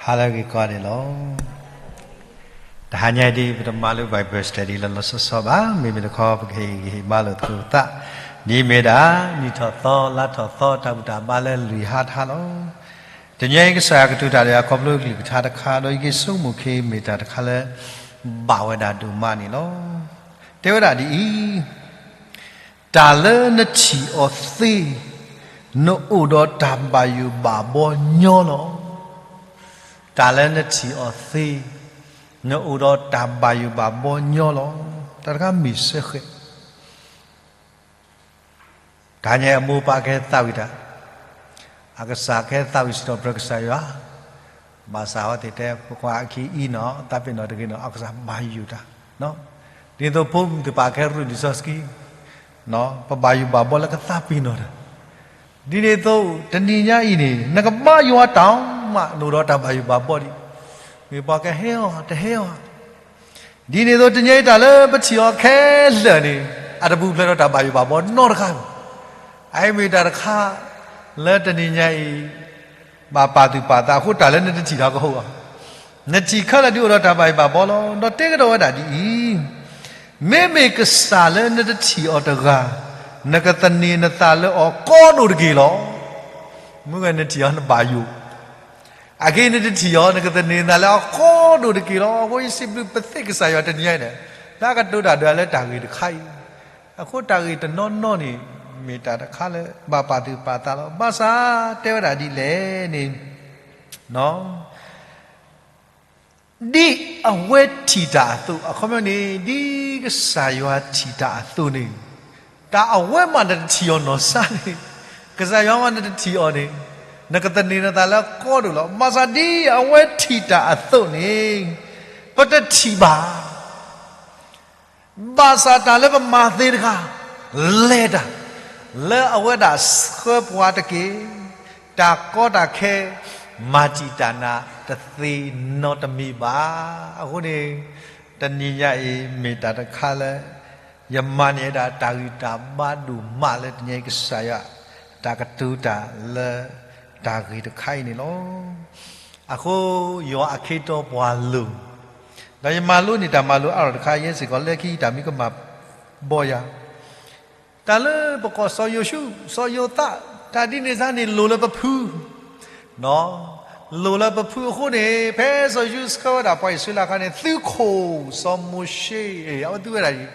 အါလၢဂ့ၤကီးန့ၣ်လီၤ. တဟါညါအံၤဒ်အံၤ ပတမၤလိ Bible study လၢလီၤဆီဆီဘၣ်. မ့မ့ၢ်တခီ ပကဟ့ၣ်ဂံၢ်ဟ့ၣ်ဘါလိာ်သကိးပသး ဒ်အမ့ၢ်ဒၣ် နံၣ်ထီၣ်သီလါထီၣ်သီ တၢ်ဘူၣ်တၢ်ဘါလၢလွံၢ်ဟါတဟါလီၤ. တနံၤအံၤ ကစၢ်ယွၤကတိၤတၢ်ဒီးယၤ ခီဖျိကလုၢ်ကထါတခါ ဒီးယက့ၤဆိကမိၣ်က့ၤ မ့ၢ်တၢ်တခါလၢ ဘၣ်ဝဲဒၣ်ဒိၣ်မးန့ၣ်လီၤ. တဲဝဲဒၣ်ဒ်အံၤ, တၢ်လၢနထံၣ်အီၤသ့, နအိၣ်ဒီးတၢ်ဘၣ်ယိၣ်ဘၣ်ဘီညီလီၤ. တၢ်လၢနထံၣ်အီၤသ့, နအိၣ်ဒီးတၢ်ဘၣ်ယိၣ်ဘၣ်ဘီညီလီၤ. တၢ်တခါမ့ၢ်စ့ၢ်ကီး တဟါညါအံၤ အမိၢ်ပၢ်ကဟဲသးဝံၣ်တၢ်, အကစၢ်ကဟဲသးဝံၣ်စံးထီၣ်ပတြၢၤကစၢ်ယွၤ, ဘၣ်ဆၣ်အဝဲသ့ၣ်တဲ ပကွၢ်အခံအံၤနီၤ သးပ့ၤနီၣ်တဂ့ၤနီၤ အကစၢ်ဘၣ်ယိၣ်တၢ်, ဒ်သိးဖိမုၣ်သ့ၣ်တဖၣ်ကဟဲရူၢ်လံာ်စီဆှံ, ပဘၣ်ယိၣ်ဘၣ်ဘီလၢကသးပ့ၤနီၣ်တၢ်, ဒ်န့ၣ်အသိး တနံၤညါအံၤန့ၣ် နကဘါယွၤတၢ်မး နအိၣ်ဒီးတၢ်ဘၣ်ယိၣ်ဘၣ်ဘီဒံး, မ့ၢ်ပှၤကဟဲအီၤတဟဲအီၤ ဒ်န့ၣ်အသိး တနံၤညါအံၤ တၢ်လၢပထံၣ်အီၤခဲလၢာ်န့ၣ် အတပူၤဖျဲးဒီးတၢ်ဘၣ်ယိၣ်ဘၣ်ဘီနီတခါဘၣ်. အအံၤမ့ၢ်တၢ်တခါ လၢတနံၤညါအံၤ ဘၣ်ပာ်သူၣ်ပာ်သးအဃိ တၢ်လၢနတထံၣ်တၢ်ကဟီၣ်အီၤ, နထံၣ်ခဲလၢာ်ဒ်အိၣ်ဒီးတၢ်ဘၣ်ယိၣ်ဘၣ်ဘီလီၤ. ဒီးတဲကဒီးဝဲဒၣ်ဒ်အံၤ, မ့မ့ၢ်ကစၢ်လၢနတထံၣ်အီၤတဂၤ, နကသန့ၤနသးလၢအီၤကီဒိၣ်တက့ၢ်လီၤ. မ့ၢ်ဂ့ၤနထံၣ်အီၤနဘၣ်ယိၣ် အဂ့ၢ်နတထံၣ်အီၤ နကသန့ၤနသးလၢအီၤကီဒိၣ်တက့ၢ်လီၤ. အဃိယစံးဘျုးပသ့ၣ်ကစၢ်ယွၤတနံၤညါအံၤန့ၣ် လၢအကတိၤတၢ်ဒီးလၢတၢ်ဂ့ၢ်တခါအံၤ, အဃိတၢ်ဂ့ၢ်တနီၤနီၤန့ၣ် မ့ၢ်တၢ်တခါလၢဘၣ်ပာ်သူၣ်ပာ်သးလီၤ. ဘၣ်ဆၣ်တဲဝဲဒၣ်ဒ်လဲၣ်န့ၣ် ဒ်အဝဲထံၣ်တၢ်အသိး, အခီပညီန့ၣ် ဒ်ကစၢ်ယွၤထံၣ်တၢ်အသိးန့ၣ်, တၢ်အဝဲမးနတထံၣ်အီၤနီၢ်စၢ်န့ၣ်, ကစၢ်ယွၤမးနတထံၣ်အီၤန့ၣ်, နကသန့ၤနသးလၢကီဒိၣ်လီၤ. ဘၣ်ဆၣ်ဒ်အဝဲထံၣ်တၢ်အသိးန့ၣ်, ပတထံၣ်ဘၣ် ဘၣ်ဆၣ်တၢ်လၢပမၤသ့တခါ, လဲၤတၢ်, လၢအဝဲဒၣ်ဆှၢပှၤတက့ၢ်. တၢ်ကီတၢ်ခဲ မၤတံာ်တာ်နၤတသ့နီတမံၤဘၣ်. အဃိန့ၣ် တနံၤညါအံၤ မ့ၢ်တၢ်တခါလၢ ယမၤန့ၢ်ဝဲဒၣ်တၢ်ဂံၢ်တၢ်ဘါဒိၣ်မးလၢတနံၤအံၤ ကစၢ်ယွၤ တၢ်ကတိၤတၢ်လၢတၢ်ဂ့ၢ်တခါအံၤန့ၣ်လီၤ. အဃိ ယွၤအခ့အတီပှၤလိၤ, ဒီးယမၤလိန့ၢ်တၢ်မၤလိအါထီၣ်တခါ ယဲစ့ၢ်ကီးလၢခံတၢ်မံကမၣ်ဘီယၤ တၢ်လၢပကိးစီၤယိၤၡူး, စီၤယိၤသး, တၢ်ဒ်န့ၣ်စ့ၢ်န့ၣ် လိၤလၢပဖု, လိၤလၢပဖုအဃိန့ၣ် ဖဲစီၤယိၤၡူးဆှၢဝဲဒၣ်ပှၤအံၣ်စရ့လးအခါန့ၣ် သုးခိၣ်စီၤမိၤၡ့, အဝဲသုဝဲဒၣ်အံၤ,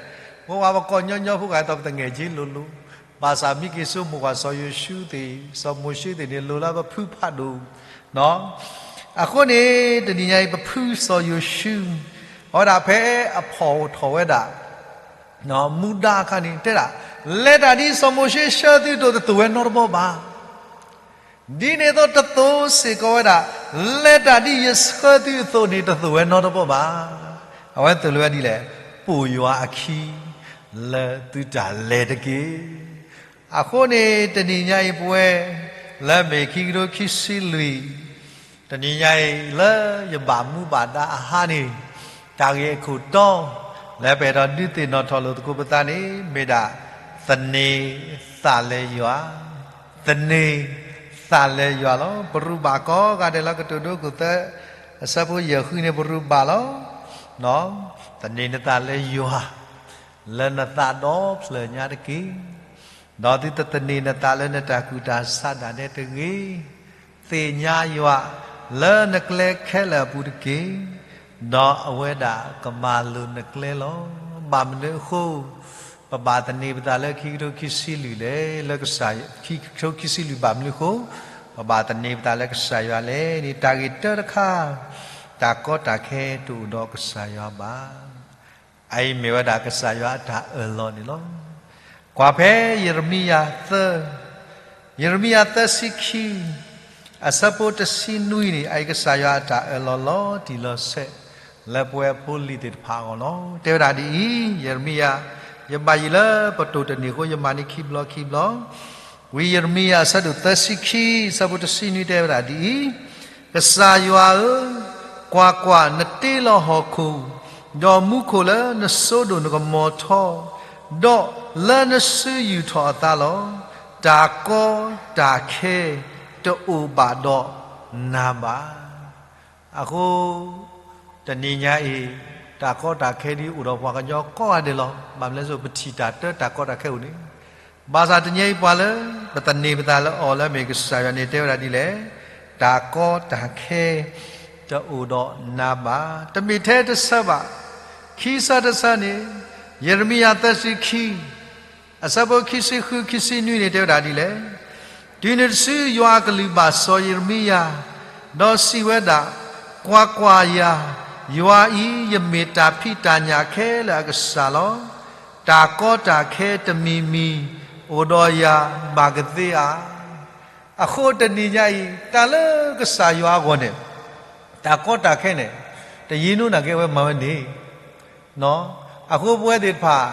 ပဝဲပကိးညီညီဖိဂၤ ဒီးပသငဲၣ်က့လိၤလိၤ, ဘၣ်ဆၣ်မ့ၢ်က့ၤဆိကမိၣ်ကွၢ်စီၤယိၤၡူးသ့ၣ်, စီၤမိၤၡ့သ့ၣ်န့ၣ် လိၤလၢပဖုဖးဒိၣ် အဃိန့ၣ် တနံၤညါအံၤ ပဖုစီၤယိၤၡူ, အဝဲဒၣ်ဖဲအဖီၣ်ထီၣ်ဝဲဒၣ် မူဒါအခါန့ၣ် တဲဒၣ်, လဲၤတၢ်ဒ်စီၤမိၤၡ့ဆှၢသုဒိၣ်တသိၣ်ဝဲနီတဘီဘၣ်. ဒ်န့ၣ်အသိးတသိၣ်စ့ၢ်ကီးဝဲဒၣ်, လဲၤတၢ်ဒ်ယဆှၢသုအသိးန့ၣ် တသိၣ်ဝဲနီတဘီဘၣ်. အဝဲသိၣ်လိဝဲဒ်လဲၣ်, ပိာ်ယွၤအခံ လၢသုတၢ်လဲၤတက့ၢ်. အဃိန့ၣ် တနံၤညါအံၤပဝဲ လၢမ့ၢ်ခံကထိခံဆံလွံၢ် တနံၤညါအံၤ လၢယဘၣ်မူဘၣ်ဒါအဟါန့ၣ်, တၢ်ဂ့ၢ်အခိၣ်တီ လၢပအဲၣ်ဒိးဒုးသ့ၣ်နီၣ်ထီၣ်လိာ်သကိးပသးန့ၣ် မ့ၢ်ဒၣ် သန့ၤသးလၢယွၤ, သန့ၤသးလၢယွၤလီၤ. ပရူးဘၣ်ကိးဂၤဒဲးလၢကတိၤဒိခိၣ်သၢ အဆၢဖိယဲၢ်ဃုန့ၣ် ပရူးဘၣ်လီၤ. သန့ၤနသးလၢယွၤ လၢနသးဒီဖျၢၣ်ညါတက့ၢ်. ဒီးသုတသန့ၤနသးလၢနတၢ်ကူၣ်တၢ်ဆးဒၣ်နဲတဂ့ၤ. သ့ၣ်ညါယွၤ လၢနကျဲခဲလၢာ်အပူၤတက့ၢ်. ဒီးအဝဲဒၣ်ကမၤလိၤနကျဲလီၤ. ဘၣ်မနုၤအဃိ ပဘၣ်သန့ၤပသးလၢခံကထိခံဆံလွံၢ်လဲၣ်, လၢကစၢ်, ခံကထိခံဆံလွံၢ်ဘၣ်မနုၤအဃိ ပဘၣ်သန့ၤပသးလၢကစၢ်ယွၤလဲၣ်န့ၣ် တၢ်ဂ့ၢ်တၢတခါ, တၢ်ကီတၢ်ခဲတအိၣ်ဒီးကစၢ်ယွၤဘၣ်. အအံၤမ့ၢ်ဝဲဒၣ်ကစၢ်ယွၤအတၢ်အၢၣ်လီၤန့ၣ်လီၤ. ကွၢ်ဖဲယံးရမံယၤသၢ, ယံးရမံယၤသၢဆံခံ, အဆၢဖိတဆံနွံန့ၣ် အအံၤကစၢ်ယွၤအတၢ်အၢၣ်လီၤလီၤတံၢ်လီၤဆဲး လၢပဝဲဖိလံၤသ့ၣ်တဖၣ်အဂီၢ်လီၤ. တဲဝဲဒၣ်ဒ်အံၤ, ယံးရမံယၤ, ယဘၣ်ယံၤလၢပတိၢ်တန့ၢ်အဃိ ယမၤန့ၢ်ခံဘျီခံဘျီ ဝံယံးရမံယၤအဆၢဒိၣ်သၢဆံခံ အဆၢဖိတဆံနွံတဲဝဲဒၣ်ဒ်အံၤ, ကစၢ်ယွၤဧၢ, ကွၢ်ကွၢ်, နတ့လီၤဟီၣ်ခိၣ်, ဒီးမူခိၣ်လၢနစိဒိၣ်နကမီၤထီ, ဒီးလၢနစုယူာ်ထီၣ်အသးလီၤ. တၢ်ကီတၢ်ခဲတအိၣ်ဘၣ်ဒီးနၤဘၣ်. အဃိ တနံၤညါအံၤ တၢ်ကီတၢ်ခဲဒ်အိၣ်ဒီးပှၤကညီကိးဂၤဒဲးလီၤ. ဘၣ်မနုၤလဲၣ်, ပထံၣ်တၢ်တၢ်ကီတၢ်ခဲအိၣ်န့ၣ်, ဘၣ်ဆၣ်တနံၤအံၤပှၤလၢ ပသန့ၤပသးလၢအီၤလၢအမ့ၢ်ကစၢ်ယွၤန့ၣ် တဲဝဲဒၣ်ဒ်လဲၣ်, တၢ်ကီတၢ်ခဲ တအိၣ်ဒီးနၤဘၣ်. တမ့ၢ်ထဲတဆၢဘၣ်, ခံဆၢတဆၢန့ၣ်, ယံးရမံယၤသၢဆံခံ အဆၢဖိခံဆံဃု ခံဆံနွံန့ၣ် တဲဝဲဒၣ်ဒ်လဲၣ်, တုၤနုၤတစုယွၤအကလုၢ်ဘၣ်စီၤယံးရမံယၤ, ဒီးစံးဝဲဒၣ်, ကွၢ်ကွၢ်ယၤ, ယွၤအံၤ ယမ့ၢ်တၢ်ဖံးတၢ်ညၣ်ခဲလၢာ်အကစၢ်လီၤ. တၢ်ကီတၢ်ခဲတမံၤမံၤ အိၣ်ဒီးယၤဘၣ်ကသ့ဧါ. အဃိတနံၤညါအံၤ တၢ်လၢကစၢ်ယွၤအဂီၢ်န့ၣ်, တၢ်ကီတၢ်ခဲန့ၣ် တယံာ်နိနာ်က့အဝဲမၤဝဲန့ၣ် အဃိပဝဲသ့ၣ်တဖၣ်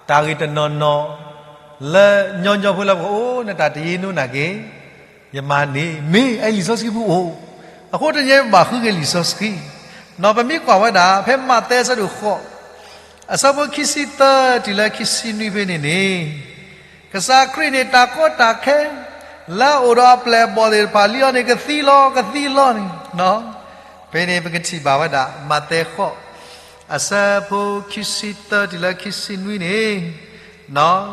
တၢ်ဂ့ၢ်တနီၤနီၤ လၢညီညီဖိလၢပကအိၣ်နတၢ်တယံာ်နိနာ်က့ ယမၤန့ၣ် မ့ၢ်အဲလံာ်စီဆှံပူၤအိၣ်. အဃိတနံၤညါပဘၣ်ဃုက့ၤလံာ်စီဆှံ, ဒီးပမ့ၢ်ကွၢ်ဝဲဒၣ် ဖဲမးသဲအဆၢဒိၣ်ဃိး အဆၢဖိခံဆံသၢတုၤလၢခံဆံနွံဖဲန့ၣ်န့ၣ်, ကစၢ်ခရံာ်န့ၣ် တၢ်ကီတၢ်ခဲ လၢအအိၣ်ဒီးအပျဲၢ်အဘီၣ်သ့ၣ်တဖၣ်လံအီၤန့ၣ် ကသံလီၤ ကသံလီၤန့ၣ်, ဖဲန့ၣ်ပကထံၣ်ဘၣ်ဝဲဒၣ် မးသဲဃိး အဆၢဖိခံဆံသၢတုၤလၢခံဆံနွံန့ၣ်,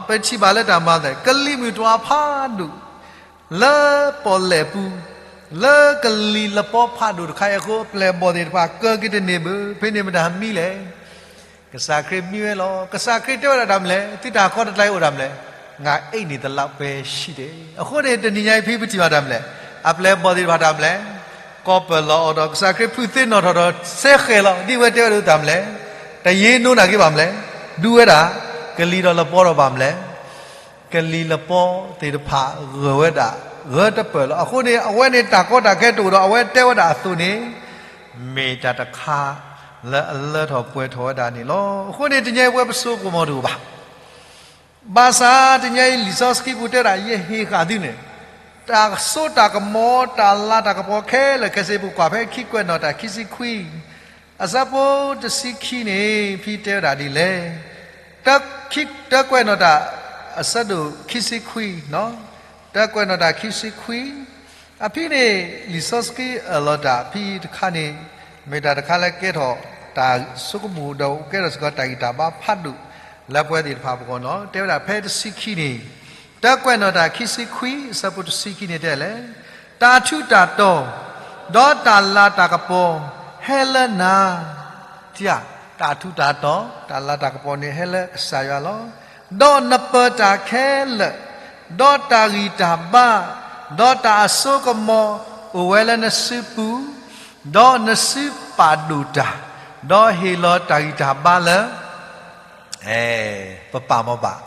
ပထံၣ်ဘၣ်လၢတၢ်မၤသး ကလံၤမုၢ်တွၤဖးဒိၣ် လၢပီၣ်လဲၣ်ပူၤ, လၢကလံၤလပီဖးဒိၣ်တခါအံၤအဃိ အပျဲၢ်အဘီၣ်သ့ၣ်တဖၣ် ကၢက့ၤတန့ၢ်ဘၣ်. ဖဲန့ၣ်မတၤမံလဲၣ်. ကစၢ်ခရံာ်မံဝဲလီၤ. ကစၢ်ခရံာ်တဲဝဲဒၣ်တၢ်မနုၤလဲၣ်, သုတၢ်ကီတၢ်ခဲအိၣ်တၢ်မနုၤလဲၣ်, ငါအ့ၣ်န့ၢ်သးလၢပှဲၤဆံးဒဲး. အဃိန့ၣ် တနံၤညါအံၤဖဲပထံၣ်ဘၣ်တၢ်မနုၤလဲၣ်, အပျဲၢ်အဘီၣ်သ့ၣ်တဖၣ်တၢ်မနုၤလဲၣ်, ကီၢ်ပၢၢ်လီၤအီၤဒီး ကစၢ်ခရံာ်ဖုးသ့နီၣ်ထီၣ်ဒီး စဲဃဲၤလီၤ ဒ်အဝဲတဲဝဲဒၣ်တၢ်မနုၤလဲၣ်, တယံာ်နိနာ်က့ဘၣ်မနုၤလဲၣ်, ဒူဝဲဒၣ် ကလံၤဒီးလပီဒီးဘၣ်မနုၤလဲၣ် ကလံၤလပီသ့ၣ်တဖၣ်ဂၢၢ်ဝဲဒၣ် ဂၢၢ်တပၢၢ်လီၤ. အဃိန့ၣ် အဝဲန့ၣ်တၢ်ကီတၢ်ခဲတအိၣ်ဒီး အဝဲတဲဝဲဒၣ်အသိးန့ၣ် မ့ၢ်တၢ်တခါလၢအလၢထီၣ်ပှဲၤထီၣ်ဝဲဒၣ်န့ၣ်လီၤ. အဃိန့ၣ် တနံၤအံၤပဝဲပဆိကမိၣ်တအိၣ်ဘၣ်. ဘၣ်ဆၣ်တနံၤအံၤလံာ်စီဆှံပူၤတဲဒၣ် ယဟ့ၣ်ဃာ်သုန့ၣ် တၢ်စိတၢ်ကမီၤ တၢ်လၤတၢ်ကပီၤခဲလၢာ်ခဲဆ့ ပကွၢ်ဖဲခံကွဲးနီၣ်တၢ်ခံဆံခွံ အဆၢဖိတဆံခံန့ၣ် ဖဲတဲဝဲဒၣ်ဒ်လဲၣ်, တၢ်ကွဲးနီၣ်တၢ် အဆၢဒိၣ်ခံဆံခွံ, တၢ်ကွဲးနီၣ်တၢ်ခံဆံခွံ, အဖဲန့ၣ် လံာ်စီဆှံအၢၣ်လီၤတၢ် ဖဲတခါန့ၣ် မ့ၢ်တၢ်တခါလၢကဲထီၣ်တၢ်ဆိကမိၣ်ဒီး ကဲထီၣ်စ့ၢ်ကီးတၢ်ဂံၢ်တၢ်ဘါဖးဒိၣ် လၢပဝဲသ့ၣ်တဖၣ်ပဂီၢ်နီၤ. တဲဝဲဒၣ်ဖဲတဆံခံန့ၣ်, တၢ်ကွဲးနီၣ်တၢ်ခံဆံခွံ အဆၢဖိတဆံခံန့ၣ်တဲလဲၣ်, တၢ်ထူးတၢ်တီၤ ဒီးတၢ်လၤတၢ်ကပီၤ ဟဲလၢနၤ, တၢ်ထူးတၢ်တီၤ တၢ်လၤတၢ်ကပီၤန့ၣ် ဟဲလၢကစၢ်ယွၤလီၤ. ဒီးနပၢၤတၢ်ခဲလၢာ်, ဒီးတၢ်ဂံၢ်တၢ်ဘါ, ဒီးတၢ်အစိကမီၤ အိၣ်ဝဲလၢနစုပူၤ, ဒီးနစုပာ်ဒိၣ်တၢ်, ဒီးဟ့ၣ်လီၤတၢ်ဂံၢ်တၢ်ဘါလၢ ပပာ်မီၤဘၣ်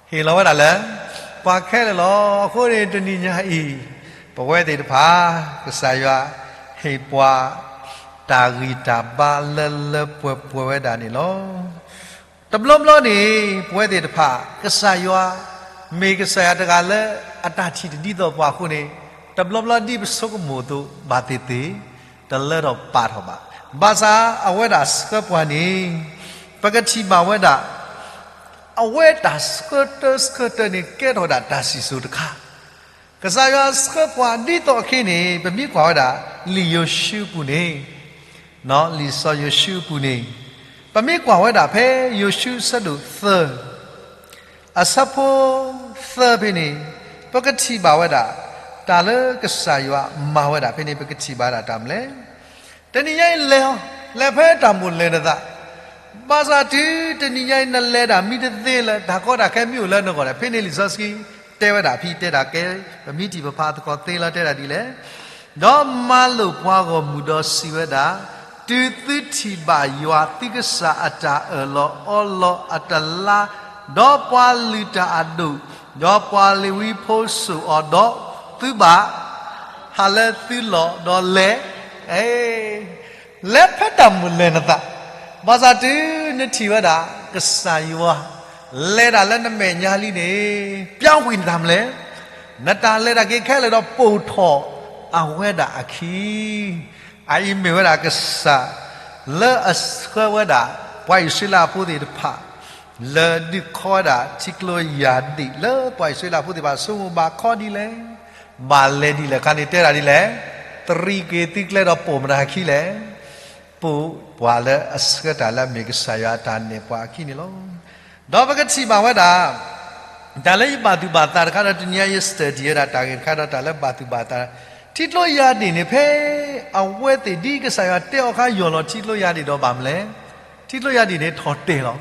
ဟ့ၣ်လီၤဝဲဒၣ်လၢ ပှၤခဲလၢာ်လီၤ. အဃိန့ၣ် တနံၤညါအံၤ ပဝဲသ့ၣ်တဖၣ် ကစၢ်ယွၤဟ့ၣ်ပှၤ တၢ်ဂံၢ်တၢ်ဘါလၢလၢပှဲၤပှဲၤဝဲဒၣ်န့ၣ်လီၤ. တဘျီဘျီန့ၣ် ပဝဲသ့ၣ်တဖၣ် ကစၢ်ယွၤ မ့ၢ်ကစၢ်ယွၤတဂၤလၢ အတၢ်ထံၣ်တဒ်သိးပှၤအဃိန့ၣ် တဘျီဘျီဒ်ပဆိကမိၣ်အသိး ဘၣ်သ့ၣ်သ့ၣ် တလၢထီၣ်ပာ်ထီၣ်ဘၣ်. ဘၣ်ဆၣ်အဝဲဒၣ်ဆှၢပှၤန့ၣ် ပကထံၣ်ဘၣ်ဝဲဒၣ် အဝဲတၢ်ဆှၢတၢ်ဆှၢတၢ်န့ၣ် ကဲထီၣ်ဒၣ်တၢ်စံၣ်စိၤတခါ, ကစၢ်ယွၤဆှၢပှၤဒ်သိးအခဲအံၤန့ၣ် ပမ့ၢ်ကွၢ်ဝဲဒၣ် လံာ်ယိၤၡူအပူၤန့ၣ်, လံာ်စီၤယိၤၡူအပူၤန့ၣ်, ပမ့ၢ်ကွၢ်ဝဲဒၣ်ဖဲယိၤၡူအဆၢဒိၣ်သၢ အဆၢဖိသၢဖဲန့ၣ်, ပကထံၣ်ဘၣ်ဝဲဒၣ် တၢ်လၢကစၢ်ယွၤမၤဝဲဒၣ်ဖဲန့ၣ် ပကထံၣ်ဘၣ်ဒၣ်တၢ်မနုၤလဲၣ်. တနံၤညါအံၤလဲၤအီၤ, လဲၤဖဲတၢ်မိၣ်လဲၤနသး, ဘၣ်ဆၣ်တုၤတနံၤညါအံၤ နလဲၤဒၣ်မံတသ့လၢ တၢ်ကီတၢ်ခဲမ့ၢ်အိၣ်လၢနဂီၢ်ဒီး ဖဲန့ၣ်လံာ်စီဆှံတဲဝဲဒၣ် ဖဲတဲဒၣ်ကဲ ပမံတံၢ်ပဖးသကိးသ့လီၤ တဲဒၣ်ဒ်လဲၣ်. ဒီးမၤလိာ်ပှၤဂီၢ်မုၢ်ဒီးစံးဝဲဒၣ်, တုၤသုထံၣ်ဘၣ်ယွၤသုကစၢ်အတၢ်အၢၣ်လီၤအီလီၤအတလါ, ဒီးပှၤလုၢ်တၢ်အဒိၣ်, ဒီးပှၤလ့ၤဝံဖိစိာ်အီၤဒီး, သုဘၣ်ဟးလၢသုလီၢ်ဒီးလဲၤ လဲၤဖဲတၢ်မိၣ်လဲၤနသး, ဘၣ်ဆၣ်တုၤနထံၣ်ဝဲဒၣ် ကစၢ်ယွၤ လဲၤဒၣ်လၢနမဲာ်ညါလံန့ၣ် ပျီဝံၤနတၢ်မနုၤလဲၣ်, နတၢ်လဲၤတၢ်က့ၤခဲလၢာ်ဒီးပိာ်ထီၣ်အဝဲဒၣ်အခံ အအံၤမ့ၢ်ဝဲဒၣ်ကစၢ် လၢအဆှၢဝဲဒၣ် ပှၤအံၣ်စရ့လးဖိသ့ၣ်တဖၣ် လၢဒုးခီဝဲဒၣ်ထံကျိယၢ်ဒံၣ် လၢပှၤအံၣ်စရ့လးဖိသ့ၣ်တဖၣ် ဆိကမိၣ်ဘၣ်ခီဒ်လဲၣ်, ဘၣ်လဲၤဒ်လဲၣ်အခါန့ၣ် တဲဒၣ်ဒ်လဲၣ်, သရံးက့ၤသုကျဲဒီးပိာ်မတၤအခံလဲၣ်. ပိာ်ပှၤလၢအဆှၢတၢ်လၢအမ့ၢ်ကစၢ်ယွၤအတၢ်နဲၣ်ပှၤအခံန့ၣ်လီၤ. ဒီးပကထံၣ်ဘၣ်ဝဲဒၣ် တၢ်လၢယဘၣ်သူၣ်ဘၣ်သးတခါဒီး တနံၤညါယ study ဝဲဒၣ်တၢ်ဂ့ၢ်တခါဒီး တၢ်လၢဘၣ်သူၣ်ဘၣ်သး ထံကျိယၢ်ဒ့ၣ်န့ၣ် ဖဲအဝဲသ့ၣ်ဒ်ကစၢ်ယွၤတဲအီၤအခါ ယီၢ်လီၤထံကျိယၢ်ဒ့ၣ်ဒီးဘၣ်မနုၤလဲၣ်. ထံကျိယၢ်ဒ့ၣ်န့ၣ်ထီၣ်တဲာ်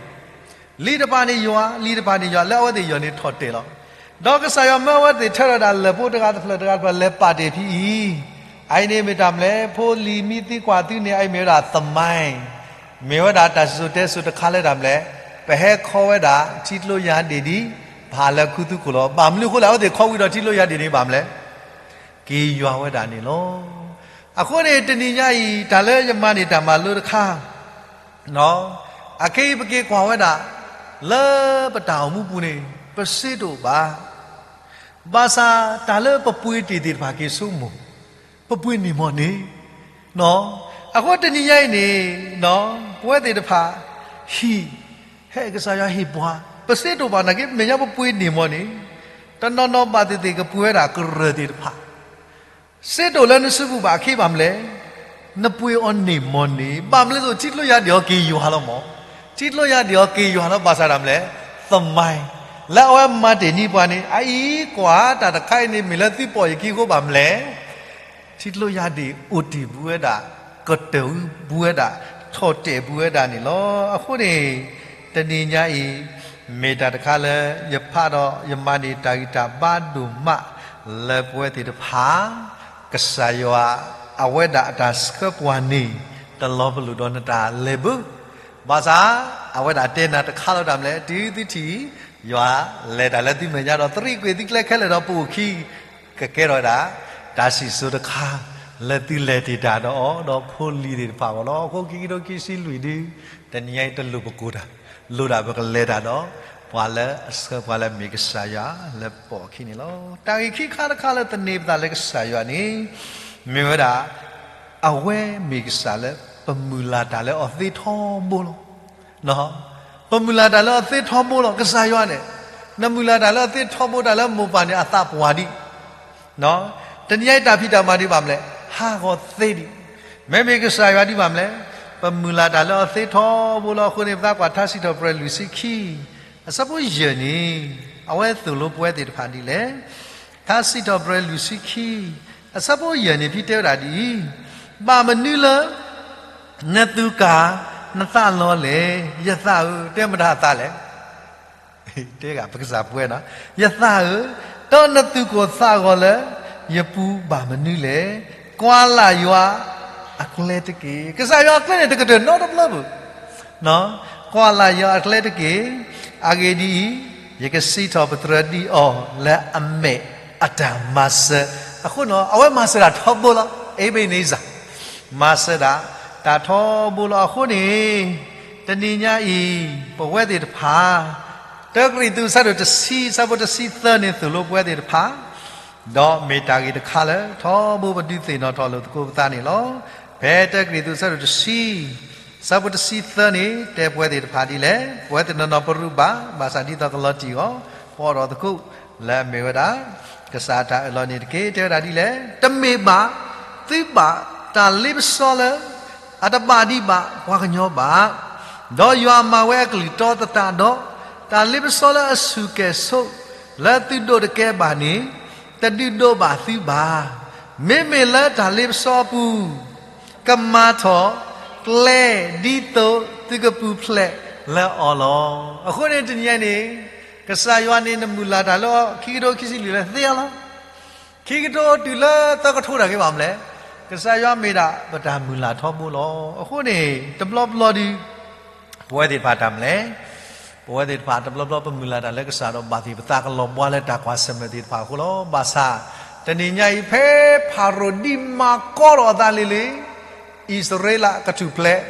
လီၤ. လံာ်တဖၣ်န့ၣ်ယွၤ, လံာ်တဖၣ်န့ၣ်ယွၤ, လၢအဝဲသ့ၣ်ယီၢ်န့ၣ်ထီၣ်တဲာ်လီၤ. ဒီးကစၢ်ယွၤမၢအဝဲသ့ၣ်ထၢထီၣ်ဒၣ်လၢၢ်ဖိတဂၤတဖျၢၣ်တဂၤတဖျၢၣ် လဲၤပာ်တ့ၢ်ဖဲအံၤ, အအံၤန့ၣ်မ့ၢ်တၢ်မနုၤလဲၣ်. ဖိလံၤမ့ၢ်သံကွၢ်သုန့ၣ် အအံၤမ့ၢ်ဝဲဒၣ်သမိုင်း, မ့ၢ်ဝဲဒၣ်တၢ်စံၣ်စိၤတဲစိၤတခါလၢတၢ်မနုၤလဲၣ်. ပဟဲခီဝဲဒၣ်ထံကျိယၢ်ဒ့ၣ်ဒ် ပဟးလၢခူသူၣ်ခိၣ်လီၤ. ဘၣ်မနုၤအဃိလဲၣ်, အဝဲသ့ၣ်ခီဝံၤဒီးထံကျိယၢ်ဒ့ၣ်န့ၣ် ဘၣ်မနုၤလဲၣ်, က့ၤယွၤဝဲဒၣ်န့ၣ်လီၤ. အဃိန့ၣ် တနံၤညါအံၤ တၢ်လၢယမၤန့ၢ်တၢ်မၤလိတခါ အခဲအံၤပက့ၤကွၢ်ဝဲဒၣ် လၢပတၢ်အိၣ်မူပူၤန့ၣ် ပစ့တအိၣ်ဘၣ်. ဘၣ်ဆၣ်တၢ်လၢပပှ့ၤတ့ၢ်သ့ၣ်တဖၣ်က့ၤဆိကမိၣ်, ပပှ့ၤန့ၢ်မီၢ်န့ၣ်, အဃိတနံၤညါအံၤန့ၣ် ပဝဲသ့ၣ်တဖၣ် ဟံၣ် ဟဲကစၢ်ယွၤဟ့ၣ်ပှၤ ပစ့တအိၣ်ဘၣ်နာ်က့ မဲာ်ညါပပှ့ၤန့ၢ်မီၢ်န့ၣ်, တနီၤနီၤဘၣ်သ့ၣ်သ့ၣ်ကပှ့ၤဝဲဒၣ်ကရၢၢ်သ့ၣ်တဖၣ် စ့တအိၣ်လၢနစုပူၤဘၣ်အခံဘၣ်မနုၤလဲၣ်, နပှ့ၤအီၤန့ၢ်မီၢ်န့ၣ်, ဘၣ်မနုၤလဲၣ် ထံကျိယၢ်ဒ့ၣ်အီၤက့ၤယွၤလီၤမီၢ်, ထံကျိယၢ်ဒ့ၣ်အီၤက့ၤယွၤလီၤ ဘၣ်ဆၣ်တၢ်မနုၤလဲၣ်, သမိုင်း လၢအဝဲမၤတ့ၢ်န့ၢ်ပှၤန့ၣ် အအံၤကွၢ်တၢ်တခါအံၤန့ၣ် မ့ၢ်လၢသုပိာ်ယခံအဃိဘၣ်မနုၤလဲၣ် ထံကျိယၢ်ဒ့ၣ်အိၣ်တ့ၢ်ဘူးဝဲဒၣ်, ကတၢၢ်ဘူးဝဲဒၣ်, ထီၣ်တဲာ်ဘူးဝဲဒၣ်န့ၣ်လီၤ. အဃိန့ၣ် တနံၤညါအံၤ မ့ၢ်တၢ်တခါလၢ ယဖးဒီးယမၤန့ၢ်တၢ်ဂံၢ်တၢ်ဘါဒိၣ်မး လၢပဝဲသ့ၣ်တဖၣ် ကစၢ်ယွၤ အဝဲဒၣ်အတၢ်ဆှၢပှၤန့ၣ် တလီၤပလိာ်ဒီးနတၢ်လဲၤဘၢ ဘၣ်ဆၣ် အဝဲဒၣ်တဲနၤတခါလီၤတၢ်မနုၤလဲၣ်, တုၤသုထံၣ် ယွၤလဲၤတၢ်လၢသုမဲာ်ညါဒီး သရံးကွံာ်သုကျဲခဲလၢာ်ဒီးပအိၣ်ခံ ကကဲထီၣ်ဝဲဒၣ် တၢ်စံၣ်စိၤတခါ လၢသုလဲၤတ့ၢ်တၢ်ဒီးအီၤ ဒီးဖိလံၤသ့ၣ်တဖၣ်အဂီၢ်လီၤ. အဃိခံကထိခံဆံလွံၢ်ဒု တနံၤညါအံၤတလိၣ်ပကိၢ်တၢ်, လိၣ်ဒၣ်ပကလဲၤတၢ်ဒီး ပှၤလၢအဆှၢပှၤလၢမ့ၢ်ကစၢ်ယွၤလၢပပိာ်အခံန့ၣ်လီၤ. တၢ်ဂ့ၢ်ခံခါတခါလၢသန့ၤပသးလၢကစၢ်ယွၤန့ၣ် မ့ၢ်ဝဲဒၣ် အဝဲမ့ၢ်ကစၢ်လၢ ပမုၢ်လၢ်တၢ်လၢအီၤသ့ထီဘိလီၤ. ပမုၢ်လၢ်တၢ်လၢအီၤသ့ထီဘိလီၤ. ကစၢ်ယွၤန့ၣ် နမုၢ်လၢ်တၢ်လၢအီၤသ့ထီဘိ တၢ်လၢမိၢ်ပၢ်န့ၣ် အသးပှၢ်ဒံး တနံၤညါအံၤ တၢ်ဖံးတၢ်မၤဒံးဘၣ်မနုၤလဲၣ်, ဟးဂီၤသ့ဒံး. မ့မ့ၢ်ကစၢ်ယွၤဒံးဘၣ်မနုၤလဲၣ်, ပမုၢ်လၢ်တၢ်လၢအီၤသ့ထီဘိလီၤ. အဃိန့ၣ် ပသးကွၢ်ထါစံးထီၣ်ပတြၢၤလွံၢ်ဆံခံ အဆၢဖိယဲၢ်န့ၣ် အဝဲသိၣ်လိပဝဲသ့ၣ်တဖၣ်ဒ်လဲၣ်. ထါစံးထီၣ်ပတြၢၤလွံၢ်ဆံခံ အဆၢဖိယဲၢ်န့ၣ် ဖဲတဲဝဲဒၣ်ဒ်အံၤ, ဘၣ်မနုၤလၢ နသူၣ်ကၢ် နသးလီၤလဲၣ်, ယသးဧၢ, တဲမတၤအသးလဲၣ် တဲဂၤပကစၢ်ပဝဲနီၤ, ယသးဧၢ, ဒီးနသူၣ်ကိၢ်သးဂီၤလၢ ယပူၤဘၣ်မနုၤလဲၣ်. ကွၢ်လၢ်ယွၤအကျဲတက့ၢ်. ကစၢ်ယွၤအကျဲန့ၣ် တကတၢၢ်နီတဘျီဘၣ်. ကွၢ်လၢ်ယွၤအကျဲတက့ၢ်. အဂ့ၢ်ဒ်အံၤ, ယကစံးထီၣ်ပတြၢၤဒံးအီၤလၢအမဲာ်အတၢ်မၤစၢၤ. အဃိနီၤ အဝဲမၤစၢၤတၢ်ထီဘိလီၤ. Ebenezer မၤစၢၤဒၣ်တၢ်ထီဘိလီၤ. အဃိန့ၣ် တနံၤညါအံၤ ပဝဲသ့ၣ်တဖၣ် တၢကရံၣ်သူး အဆၢဒိၣ်တဆံ အဆၢဖိတဆံသၢန့ၣ် သိၣ်လိပဝဲသ့ၣ်တဖၣ်, ဒီးမ့ၢ်တၢ်ဂ့ၢ်တခါလၢ ထီဘိပဒုးသ့ၣ်နီၣ်ထီၣ်လိာ်သကိးပသးန့ၣ်လီၤ. ဖဲတၢကရံၣ်သူး အဆၢဒိၣ်တဆံ အဆၢဖိတဆံသၢန့ၣ် တဲပဝဲသ့ၣ်တဖၣ်ဒ်လဲၣ်, ပဝဲသ့ၣ်နီၢ်နီၢ်ပရူးဘၣ်, ဘၣ်ဆၣ်ဒ်သိးကလီၤတံၢ်အီၤ, ပအိးထီၣ်သကိး လၢအမ့ၢ်ဝဲဒၣ် ကစၢ်အတၢ်အၢၣ်လီၤန့ၣ်တက့ၢ်. တဲဝဲဒၣ်ဒ်လဲၣ်, တမ့ၢ်ဘၣ်သုဘၣ်တၢ်လ့ပစီလၢ အတဘၣ်ဒံးဘၣ်ပှၤကညီဘၣ်, ဒီးယွၤမၤဝဲအကလုၢ်တီသတးဒီး, တၢ်လ့ပစီလၢအဆူၣ်ကဲၣ်ဆိး လၢသုဒိးတကဲဘၣ်န့ၣ် တဒုးဒိးဘၣ်သုဘၣ်. မ့မ့ၢ်လၢတၢ်လ့ပစီအပူၤ ကမၤထီၣ်ကျဲ ဒ်သိးသုကပူၤဖျဲးလၢအီၤလီၤ. အဃိန့ၣ် တနံၤအံၤန့ၣ် ကစၢ်ယွၤန့ၣ် နမုၢ်လၢ်တၢ်လၢခံကထိခံဆံလွံၢ်လၢသ့အီၤလီၤ. ခံကထိတုၤလၢသၢကထိတၢ်ဂ့ၢ်ဘၣ်မနုၤလဲၣ်, ကစၢ်ယွၤမ့ၢ်ဒၣ်ပတၢ်မုၢ်လၢ်ထီဘိလီၤ. အဃိန့ၣ် တဘျီဘျီဒုး ပဝဲသ့ၣ်တဖၣ်တၢ်မနုၤလဲၣ်, ပဝဲသ့ၣ်တဖၣ်တဘျီဘျီပမုၢ်လၢ်တၢ်လၢကစၢ်ဒီးဘၣ်သ့ၣ်ပသးကလီၤဘှါလၢတၢ်ကွၢ်ဆၢၣ်မဲာ်သ့ၣ်တဖၣ်အဃိလီၤ. ဘၣ်ဆၣ် တနံၤညါအံၤ ဖဲဖၤရိၤဒံးမၤကီထီၣ်အသးလံၤလံၤ အံၣ်စရ့လးကထူၣ်ဖျဲး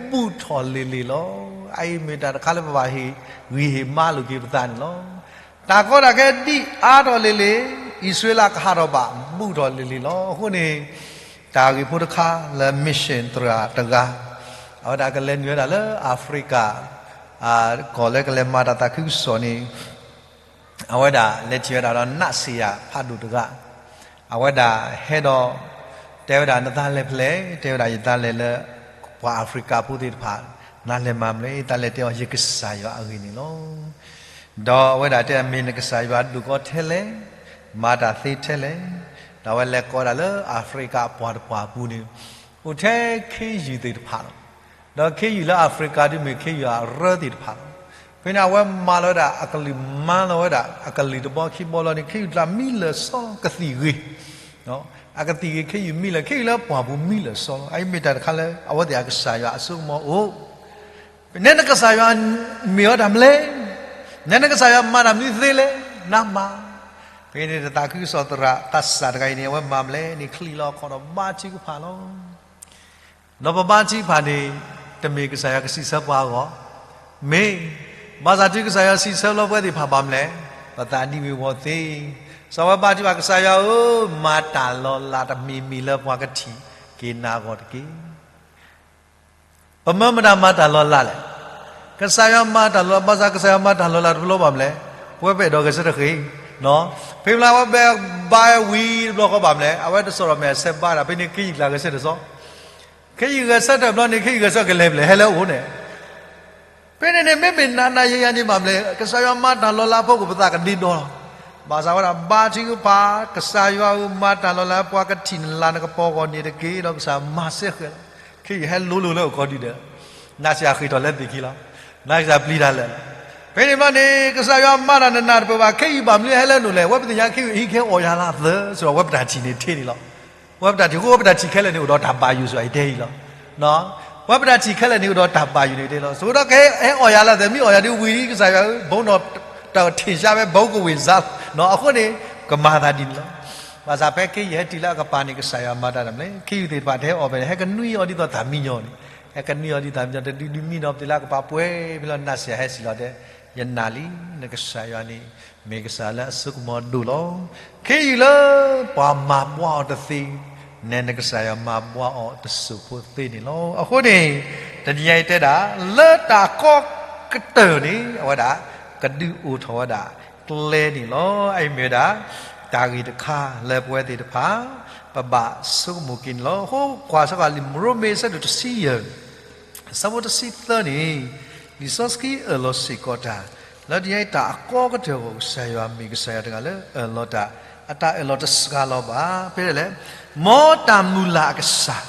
ဘူးထီၣ်လံၤလံၤလီၤ. အအံၤမ့ၢ်တၢ်တခါလၢပဘၣ်ဟ့ၣ်ဂံၢ်ဟ့ၣ်ဘါလိာ်က့ၤပသးန့ၣ်လီၤ. တၢ်ကီတၢ်ခဲဒံးအါထီၣ်လံၤလံၤ အံၣ်စရ့လးကဟးထီၣ်ဘၣ် ဘူးထီၣ်လံၤလံၤလီၤ. အဃိန့ၣ် တၢ်ဂ့ၢ်ဖိတခါလၢ mission သရၣ်တဂၤ အဝဲဒၣ်ကလဲၤနုာ်ဝဲဒၣ်လၢ Africa ကီၢ်လၢကလဲၤမၤတၢ်သးခုကစီၣ်န့ၣ် အဝဲဒၣ်လဲၤထံၣ်ဝဲဒၣ်ဒီး နးစံယၤဖးဒိၣ်တဂၤ, အဝဲဒၣ်ဟဲဒီး တဲဝဲဒၣ်နသးလဲၤဖဲလဲၣ်, တဲဝဲဒၣ်ယသးလဲၤလၢ ပှၤအၤဖရံကၤဖိသ့ၣ်တဖၣ်, နလဲၤမၤမနုၤလဲၣ်, သးလဲၤတဲအီၤယကစၢ်ယွၤအဂ့ၢ်န့ၣ်လီၤ. ဒီးအဝဲဒၣ်တဲမ့ၢ်နကစၢ်ယွၤဒိၣ်ကီထဲလဲၣ်, မၤတၢ်သ့ထဲလဲၣ်, ဒီးအဝဲလဲၤကိးဒၣ်လၢအၤဖရံကၤအပှၤတပှၤပူၤန့ၣ်, အိၣ်ထဲခ့ယုၢ်သ့ၣ်တဖၣ်လီၤ. ဒီးခ့ယုၢ်လၢအၤဖရံကၤဒ်မ့ၢ်ခ့ယုၢ်အရၢသ့ၣ်တဖၣ်လီၤ. ဖဲန့ၣ်အဝဲမၤလီၤဝဲဒၣ်အကလုၢ်မၤလီၤဝဲဒၣ် အကလုၢ်တဘီခံဘီလီၤန့ၣ် ခ့ယုၢ်တဖၣ်မံလၢာ်စီကသံၣ်ဂ့ၤ အကသံၣ်ဂ့ၤခ့ယုၢ်မံလၢာ်, ခ့ယုၢ်လၢပှၢ်ပူၤမံလၢာ်စီလီၤ. အအံၤမ့ၢ်တၢ်တခါလၢအဝဲသ့ၣ်အကစၢ်ယွၤအစိကမီၤအိၣ်, နဲနကစၢ်ယွၤမ့ၢ်ဝဲတၢ်မနုၤလဲၣ်, နဲနကစၢ်ယွၤမၤတၢ်မနုၤသ့လဲၣ်, နမၤ. ဖဲန့ၣ်သးခုကစီၣ်သရၣ်သးစၢ်တဂၤအံၤန့ၣ် အဝဲမၤမနုၤလဲၣ်န့ၣ် ချံးလီၤအခီၣ်ဒီးဘါထုကဖၣ်လီၤ. ဒီးပဘါထုကဖၣ်န့ၣ် တမ့ၢ်ကစၢ်ယွၤကစံးဆၢပှၤအဂီၢ်, မ့ၢ်ဘၣ်ဆၣ်တုၤကစၢ်ယွၤစံးဆၢလီၤပဝဲသ့ၣ်တဖၣ်ဘၣ်မနုၤလဲၣ်, ပသးဒံဝဲသ့ၣ်, စီၤဝဲဘါထုကဖၣ် ကစၢ်ယွၤဧၢ, မၤတၢ်လီၤလးတမံၤမံၤလၢပှၤကထံၣ်က့ၤနၤအဂီၢ်တက့ၢ်. ပမၢမတၤမၤတၢ်လီၤလးလဲၣ်. ကစၢ်ယွၤမၤတၢ်လီၤလး, ဘၣ်ဆၣ်ကစၢ်ယွၤမၤတၢ်လီၤလးတဘျီဘၣ်မနုၤလဲၣ်, ပဝဲပအဲၣ်ဒိးဂဲၤဆၢထၢၣ်ဃ့, ဖဲမနုၤအဝဲဘါဝံၤတဘျီဃီဘၣ်မနုၤလဲၣ်, အဝဲတစိၢ်ဒီးမဲာ်ဆဲးဘါဒီး ဖဲန့ၣ်ခ့ယုၢ်ကျါဂဲၤဆၢထၢၣ်စီ, ခ့ယုၢ်ဂဲၤဆၢထၢၣ်ဘျီန့ၣ် ခ့ယုၢ်ဂဲၤဆၢထၢၣ်ကလဲၤဖဲလဲၣ် ဟဲလၢအအိၣ်န့ၣ် ဖဲန့ၣ်န့ၣ် မ့မ့ၢ်နၤနၤယၤယၤန့ၣ်ဘၣ်မနုၤလဲၣ်, ကစၢ်ယွၤမၤတၢ်လီၤလးအဖီခိၣ် ပသးကဒ့ဒီလီၤ. ဘၣ်ဆၣ်ဝဲဒၣ်ဘါထုကဖၣ်, ကစၢ်ယွၤဧၢ, မၤတၢ်လီၤလး ပှၤကထံၣ်နလၤနကပီၤအဂီၢ်န့ၣ်တက့ၢ်, ဒီးကစၢ်မၤစဲဃဲၤလီၤ. ခ့ယုၢ်ဟဲလိၤလိၤလၢအိၣ်ခီဒုဒီး နၤစံးဃ့ၢ်ထီၣ်လၢသ့ၣ်ခံလီၤ. နၤစံးပျံၤတၢ်လၢာ်လီၤ. ဖဲန့ၣ်ဘျီန့ၣ် ကစၢ်ယွၤမၤတၢ်နနၢ်တပၢၢ်ဘၣ်, ခ့ယုၢ်ဘၣ်မနုၤဟဲလၢနအိၣ်လဲၣ်, အဝဲပသ့ၣ်ညါခ့ယုၢ်အဟံးကဟဲအီၣ်ယၤလၢအသၢ, စ့ၢ်ဒီးအဝဲပတၢ်ထံၣ်န့ၣ်ထဲန့ၣ်လီၤ. အဝဲပတၢ်ထံၣ်အဃိ အဝဲပတၢ်ထံၣ်ခဲလၢာ်န့ၣ်အိၣ်ဒီးတၢ်ဘၣ်ယိၣ်စ့ၢ်အံၤတဲအံၤလီၤ. အဝဲပတၢ်ထံၣ်ခဲလၢာ်န့ၣ်အိၣ်ဒီးတၢ်ဘၣ်ယိၣ်န့ၣ်တဲလီၤ. ဆိဒီးကဟဲအီၣ်ယၤလၢအသၢ, မ့ၢ်အီၣ်ယၤဒီးဝံၤလံ ကစၢ်ယွၤဧၢ, ဘုန်းတော် ထင်ရှားပဲ ဘုန်းကိုဝေဇါလီၤ. အဃိန့ၣ် ကမၤသးဒ်န့ၣ်လီၤ. ဘၣ်ဆၣ်ဖဲခ့ယုၢ်ဟဲတုၤလၢအကပၤန့ၣ် ကစၢ်ယွၤမၤတၢ်တမနုၤလဲၣ်, ခ့ယုၢ်သ့ၣ်တဖၣ်တဟဲအီၣ်ဖဲန့ၣ် ဟဲကနွံအီၤဒ်သိးတၢ်မံညီန့ၣ်, ဟဲကနွံအီၤဒ်သိးတၢ်မံညီ, တဒုဒုမံဒီးပတုၤလၢအကပၤပှဲၤဖဲလီၤ, နၤစံးဟဲစံးလီၤတဲ, ယနာ်လံ, နကစၢ်ယွၤန့ၣ် မ့ၢ်ကစၢ်လၢအစိကမီၤဒိၣ်လီၤ. ခ့ယုၢ်လၢပှၤမၤဘှါအီၤတသ့, နဲနကစၢ်ယွၤမၤဘှါအီၤတစိၢ်ဖိသ့န့ၣ်လီၤ. အဃိန့ၣ် တနံၤညါအံၤတဲဒၣ် လၢတၢ်ကီကတၢၢ်န့ၣ် အဝဲဒၣ် ကဒုးအိၣ်ထီၣ်ဝဲဒၣ်ကျဲန့ၣ်လီၤ. အအံၤမ့ၢ်ဝဲဒၣ် တၢ်ဂ့ၢ်တခါလၢပဝဲသ့ၣ်တဖၣ် ပဘၣ်ဆိကမိၣ်က့ၤန့ၣ်လီၤ. အဃိကွၢ်စ့ၢ်ကီးလံာ်ရိမ့ၤအဆၢဒိၣ်တဆံယဲၢ် အဆၢဖိတဆံသၢန့ၣ် လံာ်စီဆှံအၢၣ်လီၤစ့ၢ်ကီးတၢ် လၢတနံၤညါအံၤတၢ်အကီကတၢၢ်အဂီၢ် ကစၢ်ယွၤမ့ၢ်ကစၢ်ယွၤတဂၤလၢအအၢၣ်လီၤတၢ်, အတၢ်အၢၣ်လီၤတစှၤလီၤဘၣ်. ဖဲဒၣ်လဲၣ်, မ်တၢ်မုၢ်လၢ်အကစၢ်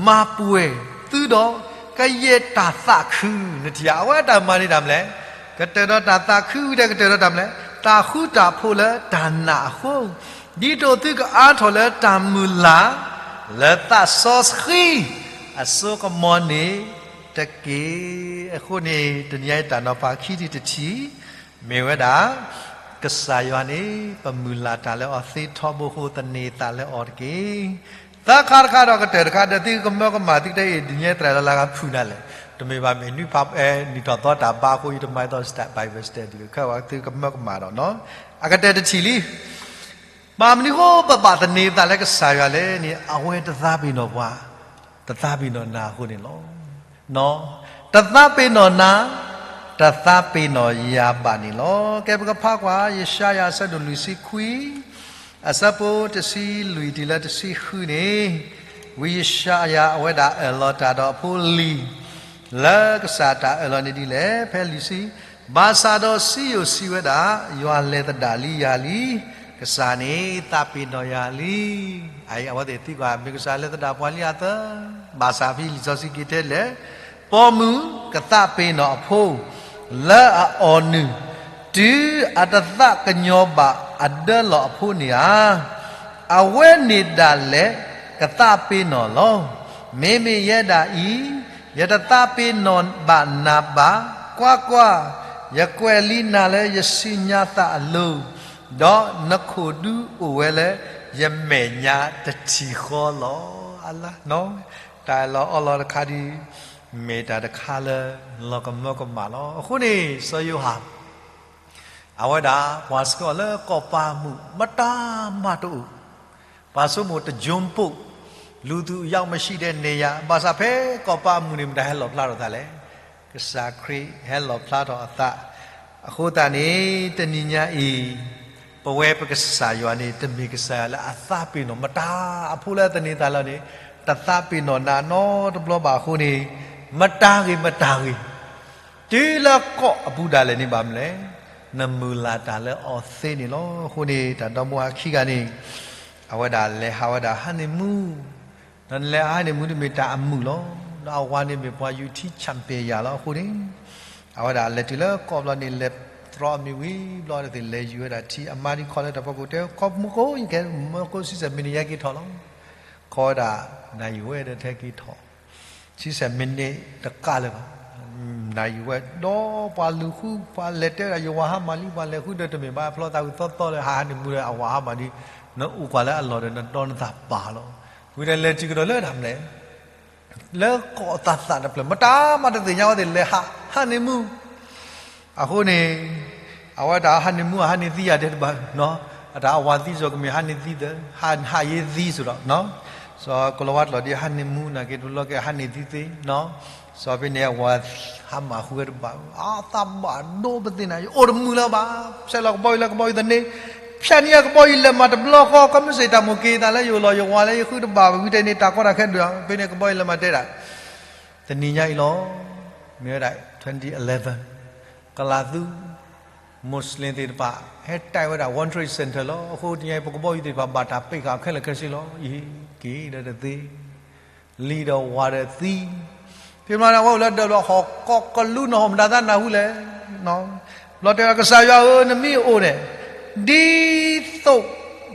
မၤပှဲၤသုဒီး ကယဲၢ်တၢ်သးခု, နထံၣ်ဧါ, အဝဲတၢ်မၤန့ၢ်တၢ်မနုၤလဲၣ်, ကတၢၢ်ဒီးတၢ်သးခု, ဝံၤဒီးကတၢၢ်ဒီးတၢ်မနုၤလဲၣ်, တၢ်ဃူတၢ်ဖိးလၢတၢ်နာ်အဃိ, ဒ်သိးသုကအါထီၣ်လၢတၢ်မုၢ်လၢ် လၢသးစီဆှံအစိကမီၤန့ၣ်တက့ၢ်. အဃိန့ၣ် တနံၤညါအံၤတၢ်နီၤဖးခံထံၣ်တထံၣ် မ့ၢ်ဝဲဒၣ် ကစၢ်ယွၤန့ၣ် ပမုၢ်လၢ်တၢ်လၢအီၤသ့ထီဘိဃိ သန့ၤသးလၢအီၤတက့ၢ်. သၢခါတခါဒီးကတၢၢ်တခါ ဒီးသုကမၢကမၣ်သုကတဲအံၤ ဒ်န့ၣ်သရၣ်လၢလၢဂၤဖုၣ်နၤလဲၣ်, တမ့ၢ်ဘၣ်မ့ၢ်နွံဖး နံၣ်ထီၣ်သီတၢ်ဘါအဃိ ယတမၤအသီ Bible study ဒီး ခဲဝဲသုကမၢကမၣ်ဒီးနီၤ, အကတၢၢ်တထံၣ်လံ ဘၣ်မနုၤဃိပဘၣ်သန့ၤသးလၢကစၢ်ယွၤလဲၣ်န့ၣ် အဝဲတသးပ့ၤနီၣ်ပှၤ, တသးပ့ၤနီၣ်နၤအဃိန့ၣ်လီၤ. တသးပ့ၤနီၣ်နၤ, တသးပ့ၤနီၣ်ယၤဘၣ်န့ၣ်လီၤ. ကဲပကဖးကွၢ် ယၡါယၤအဆၢဒိၣ်လွံၢ်ဆံခွံ, အဆၢဖိတဆံလွံၢ်တုၤလၢတဆံဃုန့ၣ်, ဝံယၡါယၤအဝဲဒၣ်အၢၣ်လီၤတၢ်ဒီးအဖိလံၤ လၢကစၢ်တၢ်အၢၣ်လီၤန့ၣ်ဒ်လဲၣ်, ဖဲလွံၢ်ဆံ, ဘၣ်ဆၣ်ဒီးစံယိၣ်စံးဝဲဒၣ်, ယွၤလဲၤသဒၣ်လံယၤလံ, ကစၢ်န့ၣ်သးပ့ၤနီၣ်ယၤလံ. အအံၤ အဝဲသ့ၣ်သံကွၢ် မ့ၢ်ကစၢ်လဲၤသဒၣ်ပှၤလံအသၢ, ဘၣ်ဆၣ်ဖဲလံာ်စီဆှံက့ၤတဲလဲၣ်, ပိာ်မုၣ်ကသးပ့ၤနီၣ်အဖိ လၢအအီၣ်နုၢ် တုၤအတသးကညီၤဘၣ်အဒၢလီၢ်အဖိန့ၣ်ဧါ. အဝဲန့ၣ်ဒၣ်လဲာ်ကသးပ့ၤနီၣ်လီၤ. မ့မ့ၢ်ယဲဒၣ်အံၤ, ယတသးပ့ၤနီၣ်ဘၣ်နၤဘၣ်. ကွၢ်ကွၢ်, ယကွဲးလံနၤလၢယဆူညါသးအလိၤ, ဒီးနခိၣ်ဒူအိၣ်ဝဲလၢယမဲာ်ညါတထံၣ်ဃီလီၤ. အလါ, တၢ်အၢၣ်လီၤအီလီၤတခါဒ်အံၤ, မ့ၢ်တၢ်တခါလၢလီၤကမၢကမၣ်လီၤ. အဃိန့ၣ် စီၤယိၤဟၣ် အဝဲဒၣ်ပှၤဆှၢအီၤလၢကီၢ်ပၤအမုၢ် မတၤမၤတအိၣ်, ပှၤဆိကမိၣ်တကၠိဖိး, လူသူအယောက်မရှိတဲ့နေရာ, ဘၣ်ဆၣ်ဖဲကီၢ်ပၤအမုၢ်န့ၣ် မတၤဟဲလီၣ်ဖျါထီၣ်သးလဲၣ်, ကစၢ်ခရံာ်ဟဲလီၣ်ဖျါထီၣ်အသး. အဃိသတးန့ၣ် တနံၤညါအံၤ ပဝဲပကစၢ်ယွၤန့ၣ် တမ့ၢ်ကစၢ်ယွၤလၢအသးပ့ၤနီၣ် မတၤအဖိလၢအသန့ၤသးလီၤန့ၣ် တသးပ့ၤနီၣ်နၤနီတဘျီဘၣ်အဃိန့ၣ် မတၤဂ့ၤမတၤဂ့ၤ, တုၤလၢကီၢ်အပူၤဒၣ်လဲာ်န့ၣ်ဘၣ်မနုၤလဲၣ်, နမုၢ်လၢ်တၢ်လၢအီၤသ့န့ၣ်လီၤ. အဃိန့ၣ် တၢ်ဒီမါဝၤခံဂၤန့ၣ် အဝဲဒၣ်လဲၤဟးဝဲဒၣ် honeymoon, ဒီးနလဲၤ honeymoon တမ့ၢ်တၢ်အမုာ်လီၤ. ဒီးအဝၤန့ၣ်မ့ၢ်ပှၤယူၤထံ champion ယၤလီၤ. အဃိန့ၣ် အဝဲဒၣ်လဲၤတုၤလၢကီၢ်ဘျီန့ၣ် လဲၤတြီအမံၤဝံၤဘျီ ဒ်သိးလဲၤယူၤဝဲဒၣ်ထံ အမါဒ်ခီလၢတၢ်ဖီခိၣ် တဲ ကီၢ်မူခိၣ် ယကဟဲမၢခိၣ် ဆံဆဲၣ်မံးနံး ယဟဲက့ၤထီၣ်လီၤ. ခီဝဲဒၣ် နၢ်ယံၤဝဲဒီး ဟဲက့ၤထီၣ် ဆံဆဲၣ်မံးနံးတကးလၢၤဘၣ်, နၢ်ယံၤဝဲဒီး ပှၤလူၤဃု ပှၤလဲၤတဲဝဲဒၣ် ယဝၤဟါမၢ်လံ ပှၤလဲၤဃုဒီး တမ့ၢ်ဘၣ်ဖျီသးဝံၤသီသီလၢ ဟး honeymoon ဒီး အဝၤဟါမၢ်ဒံး, နအိၣ်ကွၢ်လၢအလီၢ်ဒီး နဒီနသးပာ်လီၤ. ဝံၤဒီးလဲၤတုၤကဒီးလၢတၢ်မနုၤလဲၣ် လၢကီၢ်အသးသးတဖျၢၣ် မတၤမးတသ့ၣ်ညါဝဲသ့ၣ် လဲၤဟး honeymoon. အဃိန့ၣ် အဝဲဒၣ် honeymoon ဟးန့ၢ်သံယၤဒဲးတဘၣ်, အတၢ်အဝၤသံစ့ၢ်ကီး မ့ၢ်ဟးန့ၢ်သံသၢ, ဟး ဟးယ့သံစ့ၢ်ဒီး စီၤကလီၤဝါကျိာ်ဒ် honeymoon နာ်က့ တဘျီကဲ ဟးန့ၢ်သံသ့, စီၤဖဲန့ၣ် အဝၤဟါမၢ်ဃုဝဲတဘၣ်, အသးဘၣ်ဒိပသ့ၣ်နၤ ယအိၣ်တမုာ်လၢၤဘၣ်, ဆဲးလီၤကဘီယူၤလၢကဘီယူၤသန့, ဖၠးန့ၢ်ယကဘီယူၤလဲၤမၤတဘျီဃီ ကမ့ၢ်စ့ၢ်တၢ်မိၣ်က့ၤသးလၢယအိၣ်လီၤ ယဝၤလၢယဃုတဘၣ်ဘၣ် ဝံၤတန့ၣ် တၢ်ကီတၢ်ခဲဒုး, ဖဲန့ၣ်ကဘီယူၤလဲၤမၤတဲဒၣ် တနံၤညါအံၤလီၤ, မ့ၢ်ဝဲဒၣ် twenty eleven ကလးသူ Muslim သ့ၣ်တဖၣ် ဟဲတဲဝဲဒၣ် World Trade Center လီၤ. အဃိတနံၤညါအံၤ ပကဘီယူၤသ့ၣ်တဖၣ် ဘၣ်တၢ်ပ့ၢ်ဃာ်ခဲလၢာ်ခဲဆ့လီၤ. ယဟံးက့ၤဒီးတသ့, လံၤဒီးဝၤဒီးသံ, ဖဲမၤန့ၣ် အဝဲအိၣ်လၢဒၢးဘျီ ဟီၣ်ကိးကလူးနီၢ် မတၤသးနၢ်ဟူလဲၣ်. ဘျီတဲဝဲ ကစၢ်ယွၤဧၢ နမ့ၢ်အိၣ်န့ၣ် ဒ်သိး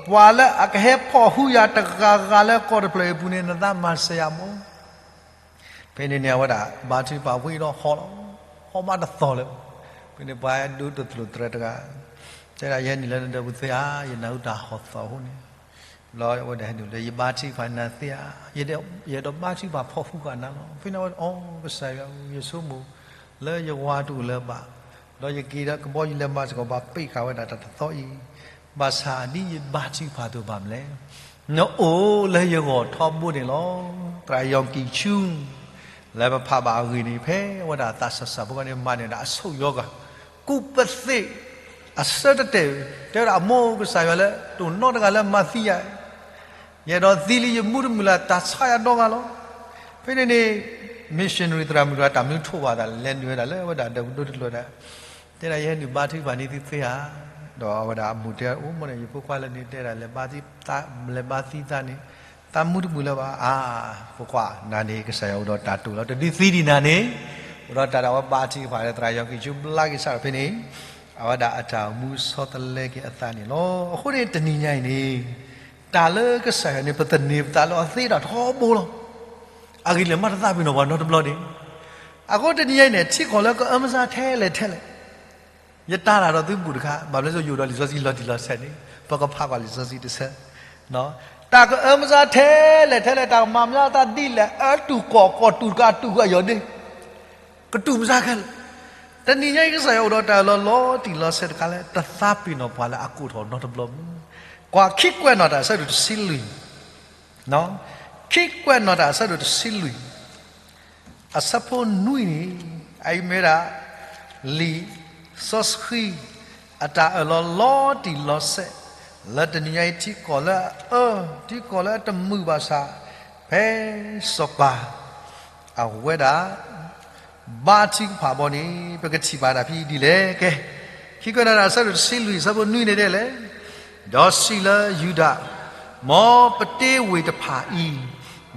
ပှၤလၢအကဟဲဖီၣ်ဟုယၤတဂၤဂၤလၢကီၢ်တဖျၢၣ်အံၤအပူၤန့ၣ် နသးမၤစၢၤယၤမး. ဖဲန့ၣ်န့ၣ် အဝဲဒၣ်ဘါထုကဖၣ်ဝံၤဒီးဟီၣ်လီၤ, ဟီၣ်ဘၣ်တသီၣ်လၢၤဘၣ်. ဖဲန့ၣ်ပှၤဒိတသလိၣ်သရဲတဂၤ တဲဒၣ် ယဟဲနုာ်လၢနဒီပုၢ်သ့ဧါ, ယနၢ်ဟူတၢ်ဟီၣ်သီၣ်အဃိန့ၣ်, ဘျီအဝဲဒၣ်ဟဲနုာ်လၢ ယဘါထုကဖၣ်နၤသ့ဧါ, ယအဲၣ်ဒိးဘါထုကဖၣ်ဖီၣ်ဃုာ်ဃာ်နၤလီၤ. ဖဲန့ၣ်အဝဲ အိ ကစၢ်ယွၤဧၢ ယဆိကမိၣ်လၢယဝၤတအိၣ်လၢၤဘၣ်, ဒီးယက့ၤဒီးကဘီယူၤလဲၤမၤစ့ၢ်ကီး ဘၣ်ပ့ၢ်ဃာ်ဝဲဒၣ်တၢ်တသီအံၤ, ဘၣ်ဆၣ်ဒ်ယဘါထုကဖၣ်အသိးဘၣ်မနုၤလဲၣ်, နအိၣ်လၢယဂီၢ်ထီဘိန့ၣ်လီၤ. သရၣ်ယီၢ်ကံၣ်ဆူ လၢပဖးဘၣ်အဂ့ၢ်န့ၣ် ဖဲဝဲဒၣ်သးစၢ်စၢ်ဖိခီန့ၣ် မၤန့ၢ်ဝဲဒၣ်အဆိၣ်ယီၤဂၤ ကူးပသ့ၣ် အဆၢတတဲာ်, တဲဝဲဒၣ် အမိၢ်ကစၢ်ယွၤလၢ တအိၣ်နီတဂၤလၢမၤသံယၤ, ယအဲၣ်ဒိးသံလံ ယမူတမုာ်လၢ် တၢ်ဆါယၤဒီဂၤလီၤ. ဖဲန့ၣ်န့ၣ် missionary သရၣ်မုၣ်တဂၤ တၢ်မနုၤထိးဘၣ်သး လဲၤနုာ်ဝဲဒၣ်လၢဝဲဒၣ်ဒီးပဒိတကျိၤဒၣ်, တဲဒၣ် ယဟဲနုာ်ဘါထုကဖၣ်န့ၢ်သုသ့ဧါ. ဒီးအဝဲဒၣ်အမိၢ်တဲ အိ မိၢ်န့ၣ် ယဖိခွါလၢန့ၣ် တဲဒၣ် လဲၤဘါသံသးန့ၣ် သးမူတမုာ်လၢၤဘၣ်. အါ, ဖိခွါ နၤန့ၣ် ကစၢ်ယွၤအိၣ်ဒီးတၢ်တိာ်လီၤ, တဒုးသံဒံးနၤန့ၣ်, အိၣ်ဒီးတၢ်ဒၣ်ဝဲဘါထုကဖၣ်ဒီးသရၣ်ယီၢ်ကံၣ်ဆူ ဘျါက့ၤစးထီၣ်ဖဲန့ၣ်, အဝဲဒၣ်အတၢ်အိၣ်မူဆီတလဲက့ၤအသးန့ၣ်လီၤ. အဃိန့ၣ် တနံၤညါအံၤန့ၣ် တၢ်လၢကစၢ်ယွၤန့ၣ် ပသန့ၤပသးလၢအီၤသ့ဒၣ်ထီဘိလီၤ. အဂ့ၢ်လၢမၤတသးပ့ၤနီၣ်ပှၤနီတဘျီန့ၣ်, အဃိတနံၤညါအံၤန့ၣ် ထံကီၢ်လၢကအၢမစါထဲလဲၣ်ထဲလဲၣ် ယတၢ်ရၢ်ဒီးသုဘူၣ်တခါ, ဘၣ်မနုၤလဲၣ် ယအိၣ်ဒီးလံာ်စီဆှံလီၤတံၢ်လီၤဆဲးန့ၣ် ပကဖးကွၢ်လံာ်စီဆှံတဆၢ, တၢ်ကအၢမစါထဲလဲၣ်ထဲလဲၣ် တၢ်ကမၤမစါတၢ်ဒ်လဲၣ် အတူၢ်ကီၢ်ကီၢ်တူၢ်တကးတူၢ်ကအယီၢ်န့ၣ် ကတူၢ်မစါခဲလၢာ်. တနံၤညါအံၤကစၢ်ယွၤအိၣ်ဒီးတၢ်အၢၣ်လီၤလီၤတံၢ်လီၤဆဲးတခါလၢ တသးပ့ၤနီၣ်ပှၤလၢအကိးထီၣ်နီတဘျီမး. ကွၢ်ခံကွဲးနီၣ်တၢ်အဆၢဒိၣ်တဆံလွံၢ်, ခံကွဲးနီၣ်တၢ်အဆၢဒိၣ်တဆံလွံၢ် အဆၢဖိနွံန့ၣ် အအံၤမ့ၢ်ဝဲဒၣ် လံာ်စီဆှံ အတၢ်အၢၣ်လီၤလီၤတံၢ်လီၤဆဲး လၢတနံၤညါအံၤ ထံကီၢ်လၢအအၢ ထံကီၢ်လၢအတမုာ်ဘၣ်ဆၣ် ဖဲစီၤပၤ အဝဲဒၣ် ဘါထုကဖၣ်ဘီန့ၣ် ပကထံၣ်ဘၣ်တၢ်ဖဲဒ်လဲၣ်. ကဲ, ခံကွဲးနီၣ်တၢ်အဆၢဒိၣ်တဆံလွံၢ် အဆၢဖိနွံန့ၣ်ဒ်လဲၣ်. ဒီးစံးလၢယူဒၤ, မ်ပတ့ဝ့ၢ်တဖၣ်အံၤ,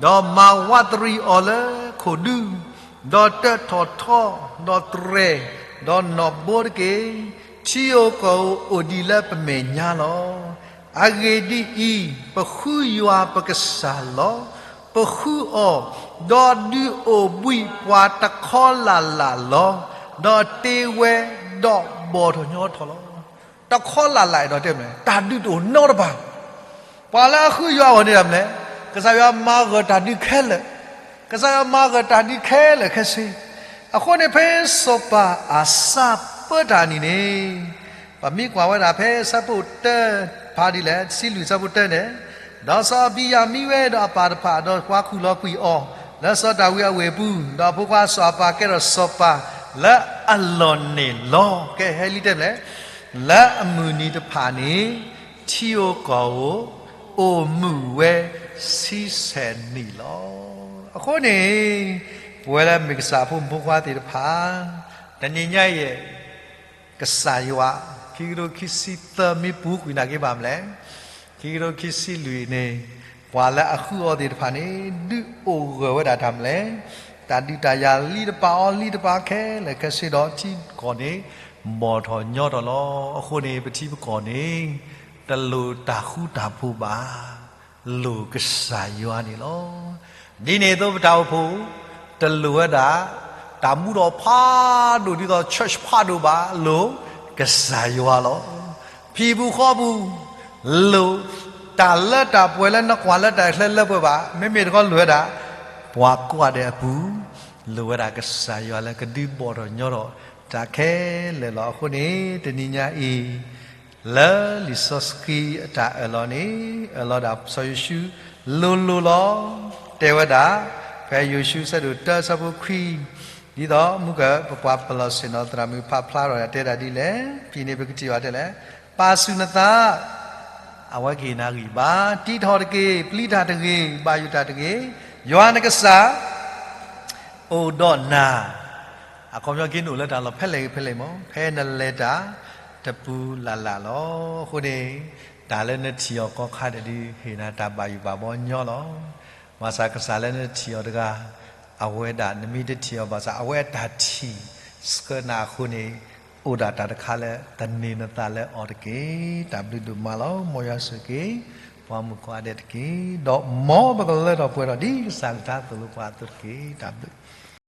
ဒီးမၤဝးတရံးအီၤလၢခိၣ်ဒူ, ဒီးတၢထီၣ်ထီ, ဒီးတြဲၤ, ဒီးနီၣ်ဘိတက့ၢ်. ထံဧိၤကီၢ်ဧိၤအိၣ်ဒံးလၢပမဲာ်ညါလီၤ. အဂ့ၢ်ဒ်အံၤ, ပဃုယွၤပကစၢ်လီၤ. ပဃုအီၤ, ဒီးဒုးအိၣ်ဘှံးပှၤတခီလၢ်လၢ်လီၤ. ဒီးတ့ဝဲ, ဒီးဘီၣ်ထီၣ်ညီထီၣ်လီၤ. တခီလၢ်လၢ်အဲၣ်ဒိးတဲမနုၤလဲၣ်, တၢ်ဒုးတအိၣ်နီတပၤ. ပှၤလၢအဃုယွၤအဂီၢ်န့ၣ်ဒၣ်မနုၤလဲၣ်, ကစၢ်ယွၤမၤဂၢၢ်တၢ်ဒုးခဲလၢာ်, ကစၢ်ယွၤမၤဂၢၢ်တၢ်ဒုးခဲလၢာ်ခဲဆ့. အဃိန့ၣ် ဖဲစီၤပၤအၤစၢ်ပၢတၢ်နံၣ်န့ၣ်, ပမ့ၢ်ကွၢ်ဝဲဒၣ်ဖဲအဆၢဖိတၢ ဖးဒ်လဲၣ်, တဆံလွံၢ်အဆၢဖိတၢန့ၣ်, ဒီးစီၤအဘံယၤမံဝဲဒီးအပၢ်တဖၣ်, ဒီးပှၤခူၣ်လီၤကွံာ်အီၤ လၢစီၤဒၤဝံးအဝ့ၢ်အပူၤ, ဒီးအဖိခွါစီၤအၤပၤကဲထီၣ်စီၤပၤလၢအလီၢ်န့ၣ်လီၤ. ကဲ ဟဲလံတဲမနုၤလဲၣ် လၢအမုၢ်နံၤတဖၣ်န့ၣ် ထံဧိၤကီၢ်ဧိၤ အိၣ်မုာ်ဝဲဆံဆဲၣ်နံၣ်လီၤ. အဃိန့ၣ် ပဝဲလၢမ့ၢ်ကစၢ်အဖိမုၣ်ဖိခွါသ့ၣ်တဖၣ် တနံၤညါအံၤ ကစၢ်ယွၤ ခံကထိခံဆံသၢမ့ၢ်ပူၤကွံာ်နာ်က့ဘၣ်မလဲၣ်, ခံကထိခံဆံလွံၢ်န့ၣ် ပှၤလၢအဃုအီၤသ့ၣ်တဖၣ်န့ၣ် ဒုးအိၣ်ဂၢၢ်ဝဲဒၣ်တၢ်မလဲၣ်, တၢ်ဒုးတၢ်ယၤလံတပာ်အီၤလံတပာ်ခဲလၢာ်ခဲဆ့ဒီးထံကီၢ်န့ၣ် ဘီၣ်ထီၣ်ညီထီၣ်လီၤ. အဃိန့ၣ် ပထံပကီၢ်န့ၣ် တလိၣ်တၢ်ဃူတၢ်ဖိးဘၣ် လိၣ်ကစၢ်ယွၤန့ၣ်လီၤ. ဒ်န့ၣ်အသိးပတၢ်အိၣ်ဖှိၣ် တလိၣ်ဝဲဒၣ် တၢ်မူထီၣ်ဖးဒိၣ်ဒ်သိး church ဖးဒိၣ်ဘၣ်, လိၣ်ကစၢ်ယွၤလီၤ. ဖံပူၤဃီပူၤ လိၣ်တၢ်လၢတၢ်ပှဲၤလၢနကွၢ်လၢတၢ်ချၢလၢပှဲၤဘၣ်, မ့မ့ၢ်တခီလိၣ်ဝဲဒၣ် ပှၤကိးဂၤဒဲးအပူၤ လိၣ်ဝဲဒၣ်ကစၢ်ယွၤလၢကဒုးဘီၣ်ထီၣ်ညီထီၣ်တၢ်ခဲလၢာ်လီၤ. အဃိန့ၣ် တနံၤညါအံၤ လၢလံာ်စီဆှံအတၢ်အၢၣ်လီၤန့ၣ် အၢၣ်လီၤဒၣ်စီၤယိၤၡူလိၤလိၤလီၤ. တဲဝဲဒၣ် ဖဲယိၤၡူ ဆၢဒိၣ်တၢဆၢဖိခွံ ဒ်သိးမုၢ်ကၢၢ် ပပှၤပလီၢ်ဆ့ၣ်နီၤသရၣ်မုၣ်ဖးဖျါထီၣ်ယၤတဲဒၣ်ဒ်လဲၣ်, ဖဲန့ၣ်ပကထံၣ်ဘၣ်တဲလဲၣ်, ပာ်ဆူၣ်နသး အဝဲကဟ့ၣ်နၤဂံၢ်ဘါ, တံထီၣ်တက့ၢ်, ပျံၤတၢ်တဂ့ၤ, ဘၣ်ယိၣ်တၢ်တဂ့ၤ, ယွၤနကစၢ် အိၣ်ဒီးနၤ, အခီပညီက့ၤနအိၣ်လၢတၢ်လီၢ်ဖဲလဲၣ်ဂ့ၤဖဲလဲၣ်မး ဖဲနလဲၤတၢ်တပူၤလၢ်လၢ်လီၤ. အဃိန့ၣ် တၢ်လၢနထံၣ်အီၤကိးခါဒဲးဒုး ဟ့ၣ်နၤတၢ်ဘၣ်ယိၣ်ဘၣ်ဘီညီလီၤ. ဘၣ်ဆၣ်ကစၢ်လၢနထံၣ်အီၤတဂၤ အဝဲဒၣ်နမ့ၢ်တထံၣ်အီၤဘၣ်ဆၣ် အဝဲအတၢ်ထံၣ်ဆှၢနၤအဃိန့ၣ် အိၣ်ဒၣ်တၢ်တခါလၢသန့ၤနသးလၢအီၤတက့ၢ်. တၢ်ဘျုးဒိၣ်မးလီၤ. မ်ယွၤဆိၣ်ဂ့ၤ ပှၤမုၣ်ခွါဒဲးတက့ၢ်. ဒီးမ်ပကလၢထီၣ်ပှဲၤထီၣ်ဒ်ကစၢ်ကထါသိၣ်လိပှၤအသိးတက့ၢ်. တၢ်ဘျုး